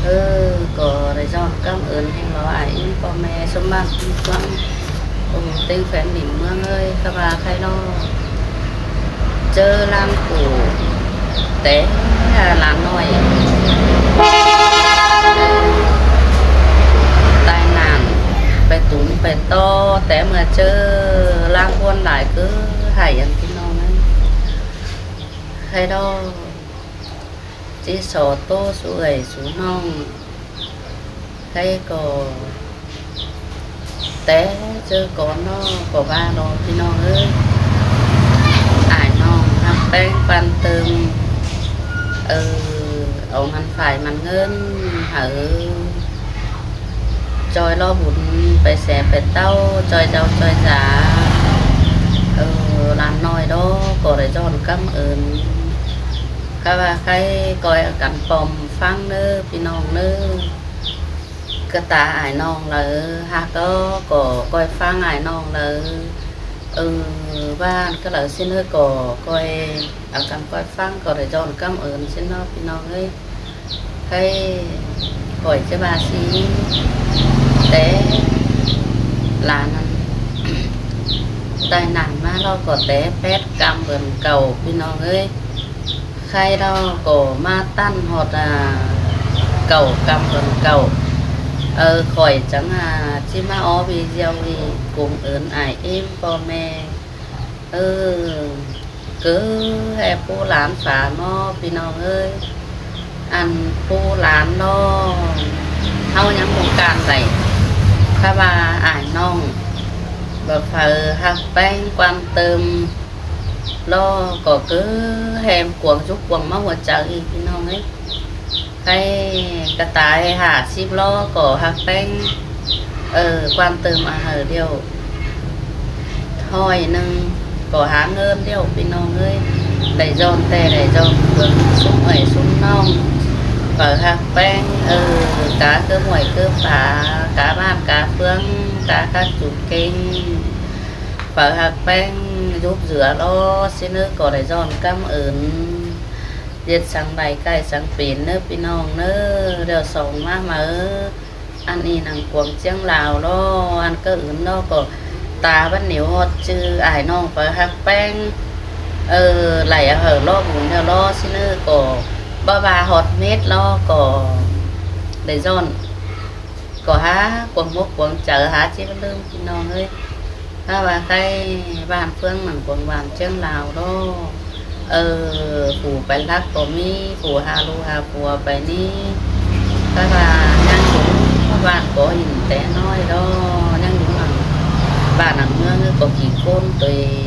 ເອີ ກໍໄດ້ຍ້ອນກຳເອີນແຫ່ງເຮົາອ້າຍອີ່ພໍ່ແມ່ສົມບ້ານເມືອງ ໂອ້ ເຕັງແຂວງດິນເມືອງເອີຍ ກະວ່າໃຄເນາະ ເຈີລາງປູແຕ່ຫຼານນ້ອຍ ຕາຍໜ້າໄປຕຸນໄປຕໍ່ ແຕ່ເມື່ອເຈີລາງຄວນຫຼາຍ ຄືໃຫ້ອັນພີ່ນ້ອງເອີຍ ໃຄເນາະ ຈີ່ສໍໂຕສູ່ເອື້ອຍສູ່ນ້ອງ ໃຄກໍ ແຕ່ເຈີກ່ອນເນາະ ກໍວ່າເນາະພີ່ນ້ອງເອີຍ ອ້າຍນ້ອງຮັກແປງປັນຕື່ມ ເອີ ເອົາມັນຝາຍມັນເງິນ ໃຫ້ເອີ ຈ່ອຍລໍ້ບຸນໄປແສໄປເຕົ້າ ຈ່ອຍເຈົ້າຈ່ອຍຢາ ເອີ ຫຼານນ້ອຍເນາະ ກໍໄດ້ຍ້ອນກຳເອີນ ກະວ່າໃຄກໍໃຫ້ກັນປ້ອມຟັງເດີພີ່ນ້ອງເດີ ກະຕາອ້າຍນ້ອງລະເອີ ຫາກກໍ ກໍຄ່ອຍຟັງອ້າຍນ້ອງລະເອີ ເອີ ວ່າກະລະຊິເນີກໍຄ່ອຍເອົາກຳຄ່ອຍຟັງ ກໍໄດ້ຍ້ອນກຳເອີນຊິເນາະພີ່ນ້ອງເອີຍ ໃຄຂ້ອຍຈະວ່າຊິ ແຕ່ຫຼານນັ້ນ ຕາຍໜ້າມາລາວກໍແຕ່ແປດກຳເອີນເກົ່າພີ່ນ້ອງເອີຍ ໃຄລາວກໍມາຕັນຮອດ ອ່າ ເກົ້າກຳເອີນເກົ່າ ເອີ ຂ້ອຍຈັ່ງ ອ່າ ຊິມາອໍວີດຽໂອອີກ ກົງເອີນອ້າຍເອັມພໍ່ແມ່ ເອີ ເກີແຮປູຫຼານຝາເນາະພີ່ນ້ອງເອີຍ ອັນປູຫຼານເນາະ ເຮົາຍັງບໍ່ການໄດ້ ຖ້າວ່າອ້າຍນ້ອງບໍ່ເຝົ້າຮັກແປງກວານຕື່ມ ລໍກໍຄືແຮມກວາງຈຸກກວາງມາຫົວໃຈອີກ ພີ່ນ້ອງເອີຍ ໃຜກະຕາຍຫ້າສິບລໍ້ກໍຮັກແປງ ເອີ ກວານຕື່ມອາເຫີດດຽວ ຮ້ອຍໜຶ່ງກໍຫາເງິນດຽວ ພີ່ນ້ອງເອີຍ ໄດ້ຍ້ອນແຕ່ໄດ້ຍ້ອນເບິ່ງຊຸມເອື້ອຍຊຸມນ້ອງ ເຝົ້າຮັກແປງ ເອີ ກາຄືຫ້ວຍຄືຜາ ກາບ້ານກາເມືອງ ກາຄັກຈຸເກັ່ງ ຝາກຮັກແປງ ຢຸບເຫຼືອລໍ ຊິເນີກໍໄດ້ຍ້ອນກຳເອີນ ເຮັດສັງໄດ້ໃກ້ສັງເປັນເນີ ພີ່ນ້ອງເນີ ແລ້ວສອງມາມາເອີ ອັນນີ້ໜັງກວາງຈຽງລາວລໍ ອັນກະອື່ນລໍ ກໍຕາບັນໜິວຮອດຈື່ອ້າຍນ້ອງຝາກຮັກແປງ ເອີ ໄຫຼເອົາເຫີລໍບຸນແລ້ວລໍ ຊິເນີກໍບໍ່ວ່າຮອດເມັດລໍ ກໍໄດ້ຍ້ອນ ກໍຫາກວາງມົກກວາງໃຈ ຫາຊິບໍ່ລືມພີ່ນ້ອງເອີຍ ຖ້າວ່າໃກ້ບ້ານເຟືອງໜັງກວາງບ້ານຈຽງລາວເນາະ ເອີ ຜູ້ໄປລັກກໍມີ ຜູ້ຫາລູກຫາຜົວໄປນີ້ ຖ້າວ່າຍັງຢູ່ບ້ານກໍເຫັນແຕ່ນ້ອຍເນາະ ຍັງຢູ່ຫຼັງບ້ານຫຼັງເມືອງກໍຂີ້ໂກນໂຕເອງ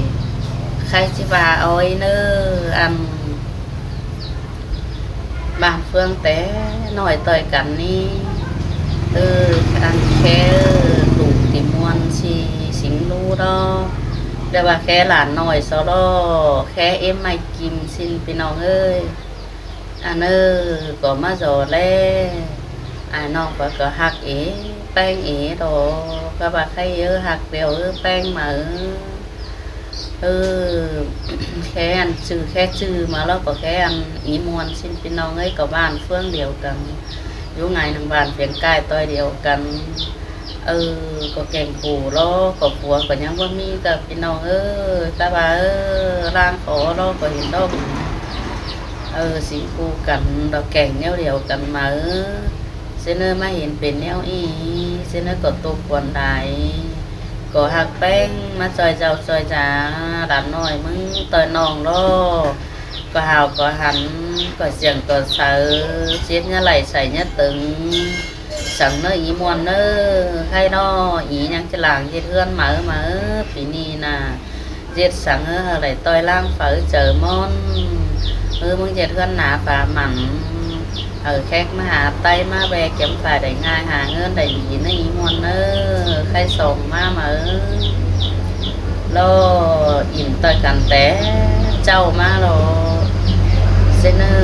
ໃຄຊິວ່າເອົາເນີ ອັນ ບ້ານເຟືອງແຕ່ນ້ອຍຕ່ອຍກັນນີ້ ເອີ ອັນແຄ່ລູກຕິມ່ວນຊິສິງລູເນາະ ແຕ່ວ່າແຄ່ຫຼານນ້ອຍຊໍລໍ ແຄ່ເອັມໄມ້ກິມຊິນ ພີ່ນ້ອງເອີຍ ອັນເອີ ກໍມາຈໍແລ ອ້າຍນ້ອງຂ້ອຍກໍຮັກເອ ແປ້ງເອດອກ ກໍວ່າໃຄ່ເອີ ຮັກດຽວເອີ ແປ້ງມາເອີ ເອີ ແຄ່ອັນຊື່ ແຄ່ຈື່ມາແລ້ວກໍແຄ່ອັນອີ່ມ່ວນຊິນ ພີ່ນ້ອງເອີຍ ກໍບ້ານເຟືອງດຽວກັນ ຢູ່ໄງໜຶ່ງບ້ານ ພຽງກ້າຍຕ່ອຍດຽວກັນ ເອີ ກໍແກ່ງປູລໍ ກໍຜົວກໍຍັງບໍ່ມີ ກໍພີ່ນ້ອງເອີຍ ແຕ່ວ່າ ເອີ ລ່າງຂໍລໍ ກໍເຫັນດອກ ເອີ ຊິງຄູ່ກັນ ດອກແກ່ງແນວດຽວກັນມາເອີ ເຊເນີມາເຫັນເປັນແນວອີ່ ເຊເນີກໍຕົກຄວນໄດ້ ກໍຮັກແປ້ງມາຊ່ອຍເຈົ້າຊ່ອຍຈາ ຫຼານນ້ອຍມຶງຕ່ອຍນ້ອງລໍ ກໍຫາວກໍຫັນ ກໍສຽງກໍເຊົາ ເຈັບຍາໄຫຼໃສ່ຍາຕຶງ ສັງເນີອີ່ມ່ວນເນີ ໃຫ້ນໍ ອີ່ຍັງຈະຫຼາງເຮັດເຮືອນມາເອີ ມາເອີ ປີນີ້ນະ ເຈັດສັງເອີ ເຮົາໄດ້ຕ່ອຍລ້າງເຝີເຈີມ່ອນ ເອີ ມຶງເຈັດເຮືອນໜາຝາໝັງ ເອີ ແຂກມະຫາໄຕ້ມາແວ່ກຽມຝາໄດ້ງ່າຍ ຫາເງິນໄດ້ດີເນີ ອີ່ມ່ວນເນີ ໃຄ່ສອງມາມາເອີ ລໍ ອີ່ມຕໍ່ກັນແຕ່ເຈົ້າມາລໍ ເຊເນີ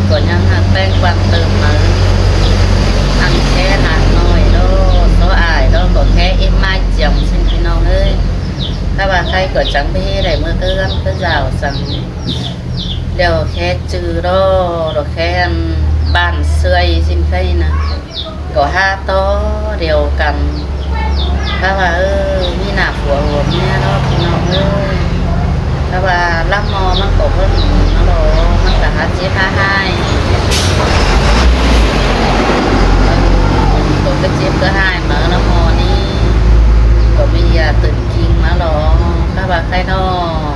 ກໍຍັງຮັກແປ້ງກວ່າເຕີມມາ ອັນແຄ່ນາງນ້ອຍລໍ ຊໍອາຍລໍ ກໍແຄ່ເອັມມາຈຽມຊິນ ພີ່ນ້ອງເອີຍ ຖ້າວ່າໃຄ່ກໍຈັ່ງໄປເຮັດໃຫ້ເມືອເຮືອນຄືສາວສັງ ແລ້ວແຄ່ຈື່ລໍ ແລ້ວແຄ່ອັນ ບ້ານເຊື່ອຍຊິນໄຄນະ ກໍຫາຕໍ່ດຽວກັນ. ຖ້າວ່າ ເອີ ມີໜ້າຜົວຫົວເມຍເນາະ ພີ່ນ້ອງເອີຍ. ຖ້າວ່າລຳມໍມັນກໍບໍ່ດີມາຫຼໍ ມັນກໍຫາເຈັບຫາຫາຍ ເອີ ກໍກະເຈັບກະຫາຍມາລຳມໍນີ້ ກໍມີຢາຕຶງກິງມາຫຼໍ. ຖ້າວ່າໃຄນອກ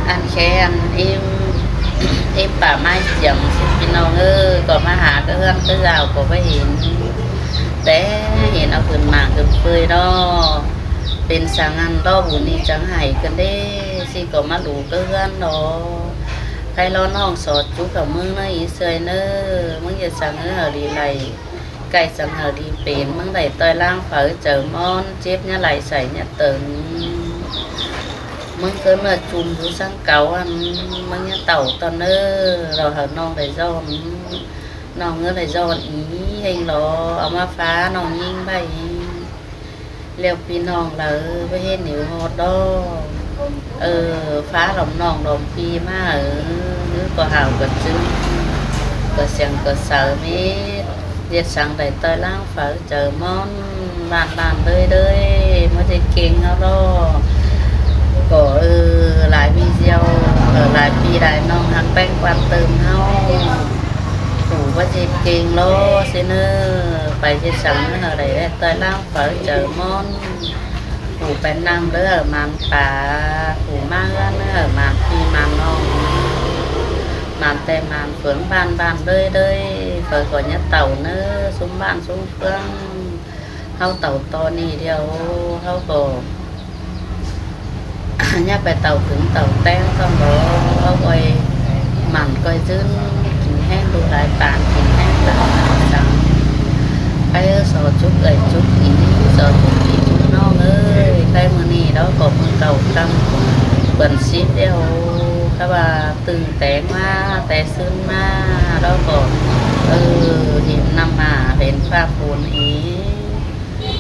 ອັນແຄອັນອີມ ອີມປ່າໄມ້ຈຽມ ພີ່ນ້ອງເອີຍ ກໍມາຫາກະເຮືອນກະຊາວກໍບໍ່ເຫັນ ແຕ່ເຫັນເອົາຂຶ້ນໝາກຂຶ້ນເຟີຍເນາະ. ເປັນສັງອັນລໍບຸນນີ້ຈັ່ງໃຫ້ກັນເດ້ ຊິກໍມາຫຼູກະເຮືອນເນາະ. ໃຄລໍນ້ອງສອດຈຸກເຂົ້າເມືອງເນີ ອີເຊື່ອຍເນີ ເມືອງເຮັດສັງເອີ ເຮົາດີໄຫຼ ໃກ້ສັງເຮົາດີເປັນ ເມືອງໃດຕ່ອຍລ້າງເຝີເຈີມອນ ເຈັບຍາໄຫຼໃສ່ຍາເຕີງ ເມືອງເກີນເມືອຈຸ່ມຢູ່ສັງເກົ່າອັນ ເມືອງຍາເຕົ່າຕອນເນີ ລາວເຮົານ້ອງໄດ້ຍ້ອນ ນ້ອງເອີຍໄດ້ຍ້ອນອີເຮັງຫຼໍ ເອົາມາຟ້ານ້ອງຍິງໄວ້ ແລ້ວພີ່ນ້ອງລາວເອີຍ ບໍ່ເຫັນໜິວຮອດດອກ ເອີ ຟ້າຫຼອມນ້ອງຫຼອມພີ່ມາເອີຍ ຫຼືກໍຫາວກໍຈຶ້ງ ກໍສຽງກໍເສີເມດ ເຮັດສັງໄດ້ຕ່ອຍລ້າງເຝີເຈີມອນ ລ້ານໆເດີຍໆ ມາເຈັດເກັ່ງເຮົາເນາະ ກໍ ເອີ ຫຼາຍປີດຽວ ເອີ ຫຼາຍປີຫຼາຍນ້ອງຮັກແປ້ງກວາດຕື່ມເຮົາ ຜູ້ວ່າເຈັດເກັ່ງເນາະ ຊິເນີ ໄປເຮັດສັງເຮົາໄດ້ແລະ ຕ່ອຍລ້າງເຝີເຈີມອນ ຜູ້ໄປນຳເດີໝານປາ ຜູ້ມາເຮືອນເນີ ໝານພີ່ໝານນ້ອງ ໝານແຕ່ໝານເຟືອງບ້ານ ບ້ານເດີຍໆ ເຝີກໍຍາເຕົ່າເນີ ຊຸມບ້ານຊຸມເຟືອງ ເຮົາເຕົ່າຕໍ່ນີ້ດຽວ ເຮົາກໍ ຢ່າໄປເຕົ່າເຖິງເຕົ່າແຕ່ງຕ້ອງດອກ ເຮົາກ່ອຍໝັ້ນກ່ອຍຈືນ ກິນແຮງດູຫຼາຍປານ ກິນແຮງຕາມໜ້າສັງ ໄປເອີ ສອຈຸກເອີຍຈຸກອີ ສອຈຸກອີຈຸກນ້ອງເອີຍ ໄປມື້ນີ້ເນາະ ກໍມື້ເກົ້າຄ່ຳ ເປັນສິບແລ້ວ ຖ້າວ່າຕື່ນແຕ່ງມາແຕ່ຊືນມາ ລາວກໍ ເອີ ເຫັນນ້ຳໝາ ເຫັນຟ້າຝົນອີ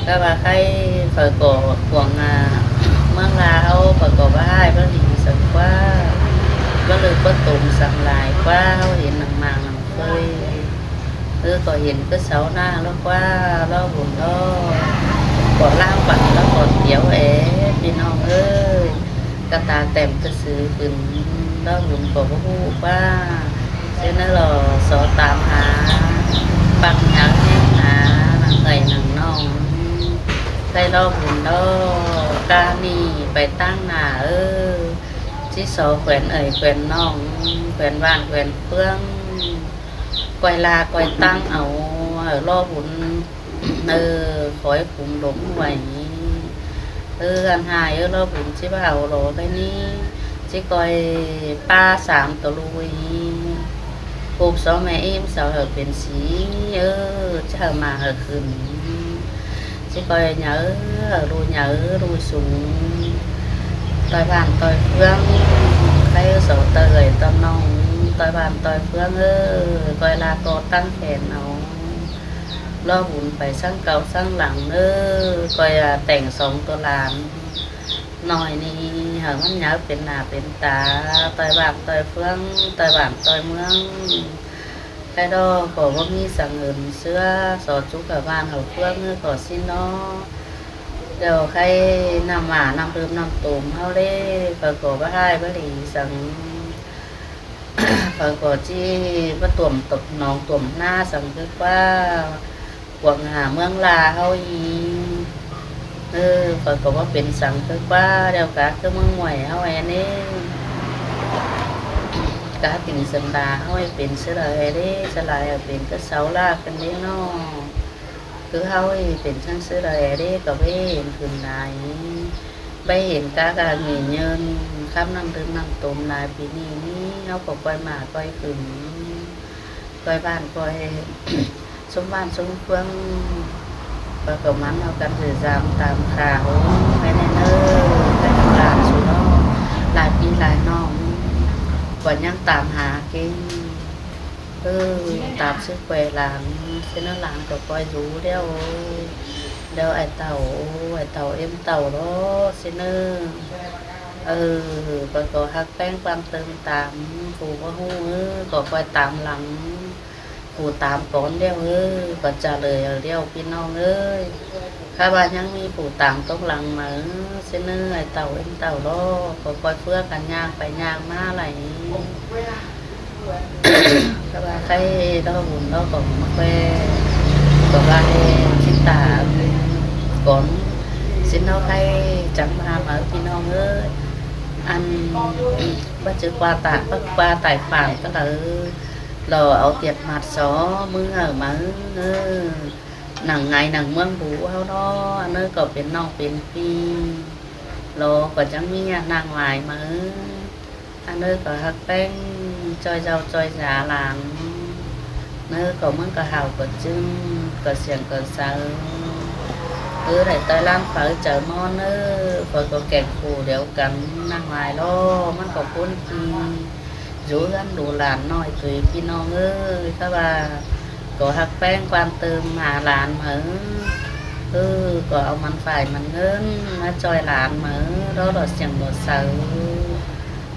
ກ ກໍວ່າໃຄ ຂ້ອຍກໍຫວງ ອ່າ ເມືອງລາວ ຂ້ອຍກໍວ່າຮ້າຍບໍ່ດີສັງກວ່າ ບໍ່ເລີກບໍ່ຕົມສັງຫຼາຍກວ່າ ເຮົາເຫັນໜັງໝາກໜັງເຄີຍ ເອີ ກໍເຫັນຄືເຊົາໜ້າລາວກວ່າ ລາວບຸນລາວ ກໍລາວບັດລາວກໍດຽວແອ ພີ່ນ້ອງເອີຍ ກະຕາແຕ້ມກະສືຂຶ້ນ ລາວບຸນກໍບໍ່ຮູ້ວ່າ ເຊັ່ນນັ້ນລະ ສອຕາມຫາ ປັກຍາວແຮງຫາ ນາງເອື້ອຍນາງນ້ອງ ໄດ້ລອບຸນດອກ ການີ້ໄປຕາງໜ້າເອີ ຊິສອແຂວນເອື້ອຍແຂວນນ້ອງ ແຂວນບ້ານແຂວນເມືອງ ກອຍລາກອຍຕັ້ງເອົາ ເອີ ລໍບຸນ ເອີ ຄອຍກຸມດົງໄວ້ ເອີ ອັນຫາຍ ເອີ ລໍບຸນຊິວ່າເອົາລໍໄປນີ້ ຊິກອຍປ້າສາມໂຕລຸຍ ຮູບສອງແມ່ອີມເສົາເອີເປັນສີ ເອີ ຈະເອົາມາເອີຂຶ້ນ ຊິກອຍຫຍາເອີ ລູຫຍາເອີ ລູສູງ ຕ່ອຍບ້ານຕ່ອຍເມືອງ ໃຄເອີ ເສົາເຕີຍຕອນນ້ອງ ຕ່ອຍບ້ານຕ່ອຍເມືອງເອີ ກອຍລາກໍຕັ້ງແຂນເອົາ ລໍບຸນໄປສັງເກົ່າສັງຫຼັງເດີ ກອຍແຕ່ງສອງໂຕຫຼານ ໜ້ອຍນີ້ ໃຫ້ມັນຍາວເປັນໜ້າເປັນຕາ ຕ່ອຍບ້ານຕ່ອຍເມືອງ ຕ່ອຍບ້ານຕ່ອຍເມືອງ ແຕ່ດອກກໍບໍ່ມີສັງເຫີນເຊື່ອ ສອຈຸກກັບບ້ານເຮົາເມືອງເອີ ກໍຊິເນາະ ດຽວໃຄນ້ຳໝານ້ຳດື່ມນ້ຳໂຕມເຮົາເດ້ ຂ້ອຍກໍບໍ່ຮ້າຍບໍ່ດີສັງ ຂ້ອຍກໍຊິມາຖ້ວມໜອງຖ້ວມນາສັງຄືກວ່າ ກວາງຫາເມືອງລາເຮົາອີກ ເອີ ຂ້ອຍກໍບໍ່ເປັນສັງຄືກວ່າ ດຽວກະຄືເມືອງມວຍເຮົາແອເດ້ ກະຕິງສັນດາເຮົາໃຫ້ເປັນຊື່ລະແອເດ້ ສະຫຼາຍເອົາເປັນຄືເສົາລາກກັນເດ້ເນາະ ຄືເຮົາໃຫ້ເປັນຈັ່ງຊື່ລະແອເດ້ ກໍບໍ່ເຫັນຂຶ້ນຫຼາຍ ບໍ່ເຫັນກະກະເງິນເງິນ ຄຳນ້ຳດື່ມນ້ຳໂຕມຫຼາຍ ປີນີ້ນີ້ ເຮົາກໍກ່ອຍມາກ່ອຍຂຶ້ນ ກ່ອຍບ້ານກ່ອຍ ຊຸມບ້ານຊຸມເມືອງ ກໍກະໝັ່ນເອົາກັນຕິດຕາມຕາມຂ່າວ ແມ່ນແນ່ເນີ ແມ່ນຫຼານສຸເນາະ ຫຼາຍພີ່ຫຼາຍນ້ອງ ກວ່າຍັງຕາມຫາເກັ່ງ ເອີ ຕາມຊື່ແກຫຼານ ຊິເນີ ຫຼານກໍປ່ອຍຢູ່ແລ້ວ ແລ້ວອ້າຍເຕົ້າ ອ້າຍເຕົ້າເອັມເຕົ້າເນາະ ຊິເນີ ເອີ ຂ້ອຍກໍຮັກແປ້ງປານຕື່ມຕາມ ຜູ້ບໍ່ຮູ້ເອີ ກໍຄ່ອຍຕາມຫຼັງ ຜູ້ຕາມກ່ອນແລ້ວເອີ ກໍຈະເລີຍແລ້ວພີ່ນ້ອງເອີຍ. ຖ້າວ່າຍັງມີຜູ້ຕາມຕົກຫຼັງມາເອີ ຊິເນີໄອ້ເຕົ້າເອັນເຕົ້າລໍ ກໍຄ່ອຍເຟືອກັນຍ່າງໄປຍ່າງມາໄຫຼ. ຖ້າວ່າໃຄ່ລໍບຸນລໍກໍມາແຄ່ ກໍວ່າໃຫ້ຊິຕາກ່ອນ ຊິເນົາໃຄ່ຈັງມາມາເອີ ພີ່ນ້ອງເອີຍ. ອັນ ວ່າຈະກວ່າຕາ ກວ່າຕາຍປານກໍເລີຍ ລໍເອົາຕຽກມັດຊໍ ມື້ເອົາມາເອີ. ໜັງໄງໜັງເມືອງບູເຮົາເນາະ ອັນເນີກໍເປັນນ້ອງເປັນພີ່ ລໍກໍຈັ່ງມີນາງຫຼາຍມາເອີ. ອັນເນີກໍຮັກແປ້ງ ຈ່ອຍເຈົ້າຈ່ອຍຢາຫຼານ ເນີກໍເມືອງກໍຫາວກໍຈຶ່ງ ກໍສຽງກໍເຊົາ ເອີ ໄດ້ຕ່ອຍລ້ານໄຟເຈົ້າມອນເອີ. ຂ້ອຍກໍແກ່ງຄູ່ດຽວກັນນາງຫຼາຍລໍ ມັນກໍຄົນທີ່ ຢູ່ເຮືອນດູຫຼານນ້ອຍໂຕເອງ ພີ່ນ້ອງເອີຍ. ຖ້າວ່າກໍຮັກແປ້ງກວານຕື່ມຫາຫຼານມາເອີ ເອີ ກໍເອົາມັນຝ້າຍມັນເງິນມາຈ່ອຍຫຼານມາເອີ ລໍດອກສຽງດອກເຊົາ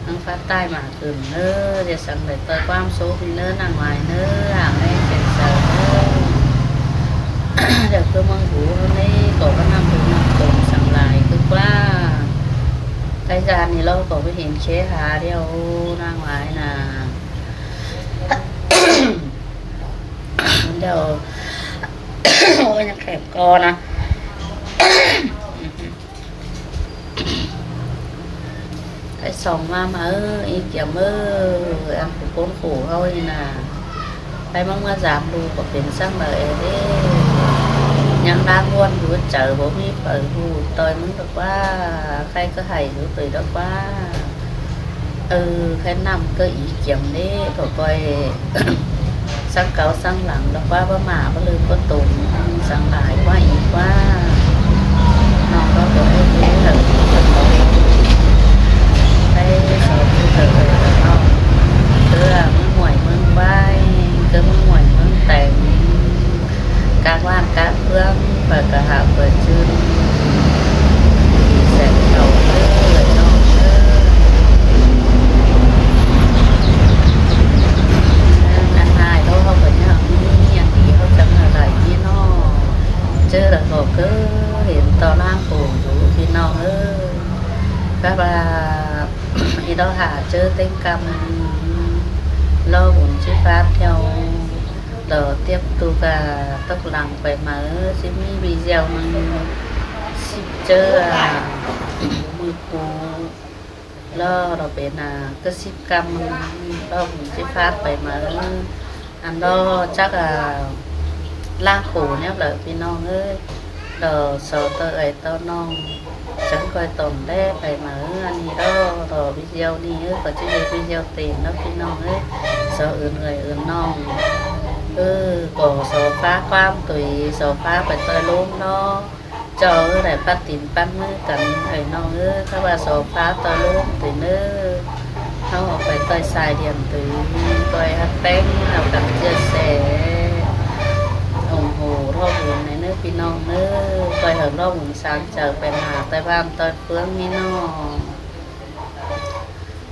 ທາງພາກໃຕ້ມາຂຶ້ນເອີ. ດຽວສັງໄດ້ຕໍ່ຄວາມສຸກນີ້ເນີ ນາງຫຼາຍເນີ ຫາແຮງເປັນເຊົາເອີ. ດຽວຄືເມືອງຫູເຮົານີ້ກໍວ່ານ້ຳຕົກນ້ຳຕົມສັງຫຼາຍຄືກວ່າ ໃກ້ຈານນີ້ລາວກໍໄປເຫັນເຄຫາດຽວນາງຫຼາຍນະ ດຽວ ໂອ້ຍ ຍັງແຂບຄໍນະ ໄປສ່ອງມາມາເອີ ອີກຽມເອີ ອັນຜູ້ຄົນໂຂເຮົານີ້ນະ ໄປມາເມືອສາມລູກກໍເປັນຊ່ຳເອີເດ້ ຍັງລາງວອນຢູ່ໃຈ ບໍ່ມີໃຜຮູ້ ຕ່ອຍມັນດອກວ່າ ໃຄກໍໃຫ້ຢູ່ໂຕດອກວ່າ ເອີ ແຄ່ນຳກໍອີກຽມເດ້ ກໍກ່ອຍສັກເກົາສັງຫຼັງດອກວ່າ ບໍ່ໝາບໍ່ລືມບໍ່ຕົນ ສັງຫຼາຍກວ່າອີກວ່າ ນ້ອງກໍບໍ່ໄດ້ເຮັດໃຫ້ເຂົາໄດ້ສອນເຂົາເນາະ ເອີ ເມືອງຫ້ວຍເມືອງໄວ ເກີດເມືອງຫ້ວຍເມືອງແຕງ ກາງບ້ານກາງເມືອງ ຂ້ອຍກໍຫາກເປີດຊື່ນ ດີແສນເຂົາເດີນ້ອງເດີ. ອັນອ້າຍເຮົາ ເຮົາກໍຍາກມີອັນດີ ເຮົາຈັກເທົ່າໃດນີ້ເນາະ ເຈີແລ້ວກໍເຄີຍເຫັນຕໍ່ລາງໂກຢູ່ ພີ່ນ້ອງເອີຍ. ແບບວ່າ ອີ່ດອກຫາເຈີເຕັງກຳ ລໍບຸນຊິຟາດແຖວ ລໍຕຽມຕູກະຕົກຫຼັງໄປມາເອີ ຊິມີວີດຽວໜຶ່ງ ຊິເຈີ ມືປູ ລໍ ລໍເປັນ ອາ ກະສິບກຳ ລໍບຸນຊິຟາດໄປມາເອີ. ອັນລໍຈັກ ອາ ລ້າງໂກແນວໃດພີ່ນ້ອງເອີຍ ລໍ ຊໍຕໍ່ເອື້ອຍຕໍ່ນ້ອງ ຈັ່ງຄ່ອຍຕອນແລໄປມາເອີ. ອັນນີ້ລໍ ລໍວິດຽວນີ້ເອີ ກໍຈະເຮັດວິດຽວເຕັມເນາະພີ່ນ້ອງເອີຍ ຊໍເອີ້ນເອື້ອຍເອີ້ນນ້ອງ ເອີ ກໍຊໍຟ້າຄວາມຕຸຍ ຊໍຟ້າໄປຕ່ອຍລົມເນາະ. ເຈົ້າເອີຍ ໄດ້ປັດຕີນປັດມືກັນເອີຍນ້ອງເອີຍ ຖ້າວ່າຊໍຟ້າຕໍ່ລົມຕື່ເນີ ເຮົາອອກໄປຕ່ອຍສາຍດຽນຕື່ ຕ່ອຍຮັກແປ້ງເອົາກັນເຈືອແສ ໂອ້ໂຫ ລໍບຸນໃນເນີພີ່ນ້ອງເນີ ຕ່ອຍໃຫ້ລໍບຸນສາງເຈີໄປຫາຕ່ອຍບ້ານຕ່ອຍເມືອງນີ້ນ້ອງ.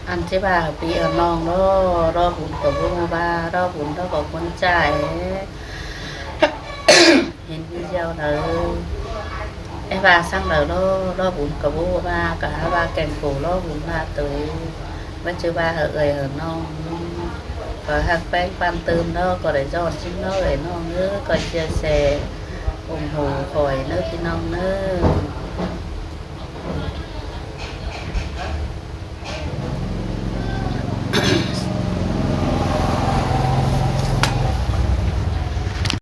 ອັນທີ່ວ່າປີເອົານ້ອງລໍ ລໍບຸນກໍບໍ່ຮູ້ວ່າ ລໍບຸນເຮົາກໍຄົນຈ່າຍ ເຫັນຜູ້ດຽວເດີ ໄອ້ວ່າສັງເດີລໍ ລໍບຸນກໍບໍ່ວ່າ ກະຫາວ່າແກ່ງໂກລໍບຸນວ່າໂຕ ວ່າຈະວ່າເຮີເອື້ອຍເຮີນ້ອງ ກໍຮັກແປ້ງປານຕື່ມເນາະ ກໍໄດ້ຍ້ອນຊິງເນາະເອື້ອຍນ້ອງເອີຍ ກໍເຊື່ອແຊອົງໂຫຂ້ອຍເນີພີ່ນ້ອງເນີ.